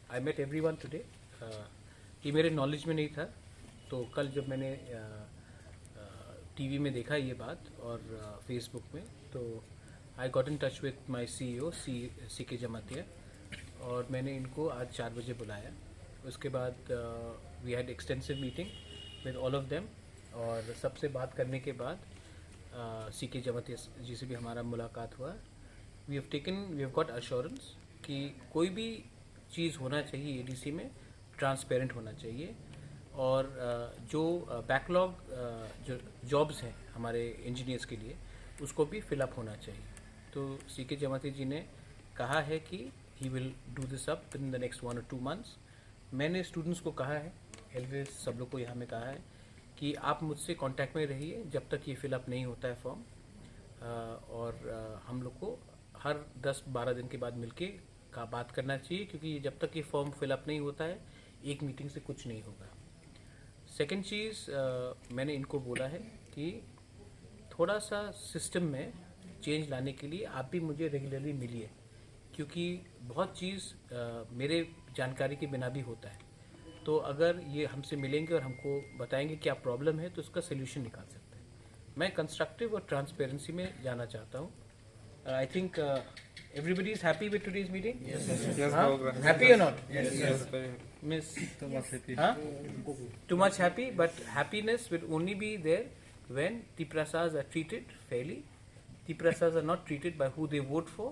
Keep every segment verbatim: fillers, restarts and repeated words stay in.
I met everyone today. ये मेरे नॉलेज में नहीं था, तो कल जब मैंने टीवी में देखा ये बात और फेसबुक में, तो I got in touch with my C E O C C K Jamatia, और मैंने इनको आज चार बजे बुलाया। उसके बाद we had extensive meeting with all of them, और सबसे बात करने के बाद सी के जमातिया जी से भी हमारा मुलाकात हुआ। We have taken, we have got assurance कि कोई भी चीज़ होना चाहिए एडीसी में, ट्रांसपेरेंट होना चाहिए, और अ, जो बैकलॉग जो जॉब्स हैं हमारे इंजीनियर्स के लिए, उसको भी फिलअप होना चाहिए। तो सी के जमाती जी ने कहा है कि he will do this up in the next one or two months। मैंने स्टूडेंट्स को कहा है, एलवीएस सब लोग को यहाँ में कहा है कि आप मुझसे कांटेक्ट में रहिए जब तक ये फिलअप नहीं होता है फॉर्म। और अ, हम लोग को हर दस बारह दिन के बाद मिलके का बात करना चाहिए, क्योंकि ये जब तक ये फॉर्म फिलअप नहीं होता है, एक मीटिंग से कुछ नहीं होगा। सेकंड चीज़, अ, मैंने इनको बोला है कि थोड़ा सा सिस्टम में चेंज लाने के लिए आप भी मुझे रेगुलरली मिलिए, क्योंकि बहुत चीज़ अ, मेरे जानकारी के बिना भी होता है। तो अगर ये हमसे मिलेंगे और हमको बताएंगे क्या प्रॉब्लम है, तो उसका सोल्यूशन निकाल सकते हैं। मैं कंस्ट्रक्टिव और ट्रांसपेरेंसी में जाना चाहता हूँ। I think everybody is happy with today's meeting. Yes, happy or not? Yes, very happy. Miss, too much happy. Huh? Too much happy, but happiness will only be there when Tiprasas are treated fairly. Tiprasas are not treated by who they vote for,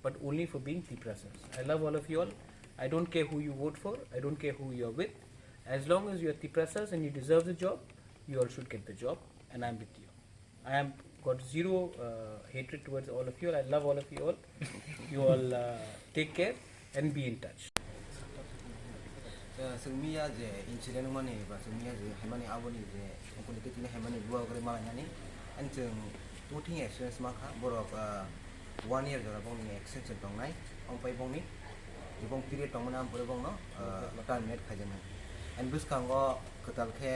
but only for being Tiprasas. I love all of you all. I don't care who you vote for. I don't care who you are with. As long as you are Tiprasas and you deserve the job, you all should get the job, and I'm with you. I am got zero uh, hatred towards all of you. I love all of you all. You all uh, take care and be in touch. Chwng miya je incident wngmani ba chwng miya je haimani aboni je ungkuni twi tini haimani bubagra malainani, ani chwng two thing experience mankha borok, one year jora bongni extension tongnai, ongpai bongni jebong period tongmani ampore bongno terminate khaijaknai. And bwskango kwtal khe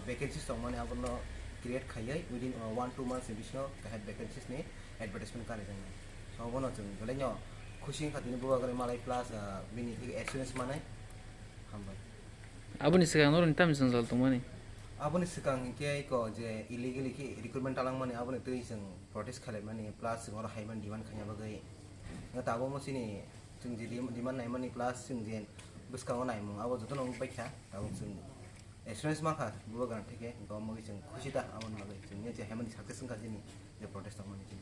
vacancies tongmani abono create khaiwi within one two months ni bisingo kaham vacancies ni advertisement karijaknai. So bono chwng belaino khusi wngkha tini bubagra malai plus bini thik assurance manai. Hambai. Aboni swkang norokni tamni jwngjal tongmani? Aboni swkang hinkhe eko je illegally khe recruitment talangmani aboni twi chwng protest khailaimani plus chwng oro haimani demand khaina bagwi. Tabukno chini chwng je demand naimani plus chwng je bwskango naimung abo jotono wngwi paikha. Tabuk chwng assurance mankha bubagrani theke, hinkhe omo bagwi chwng khusi ta aboni bagwi chwng je haimani success wngkha chini je protest tongmani chini.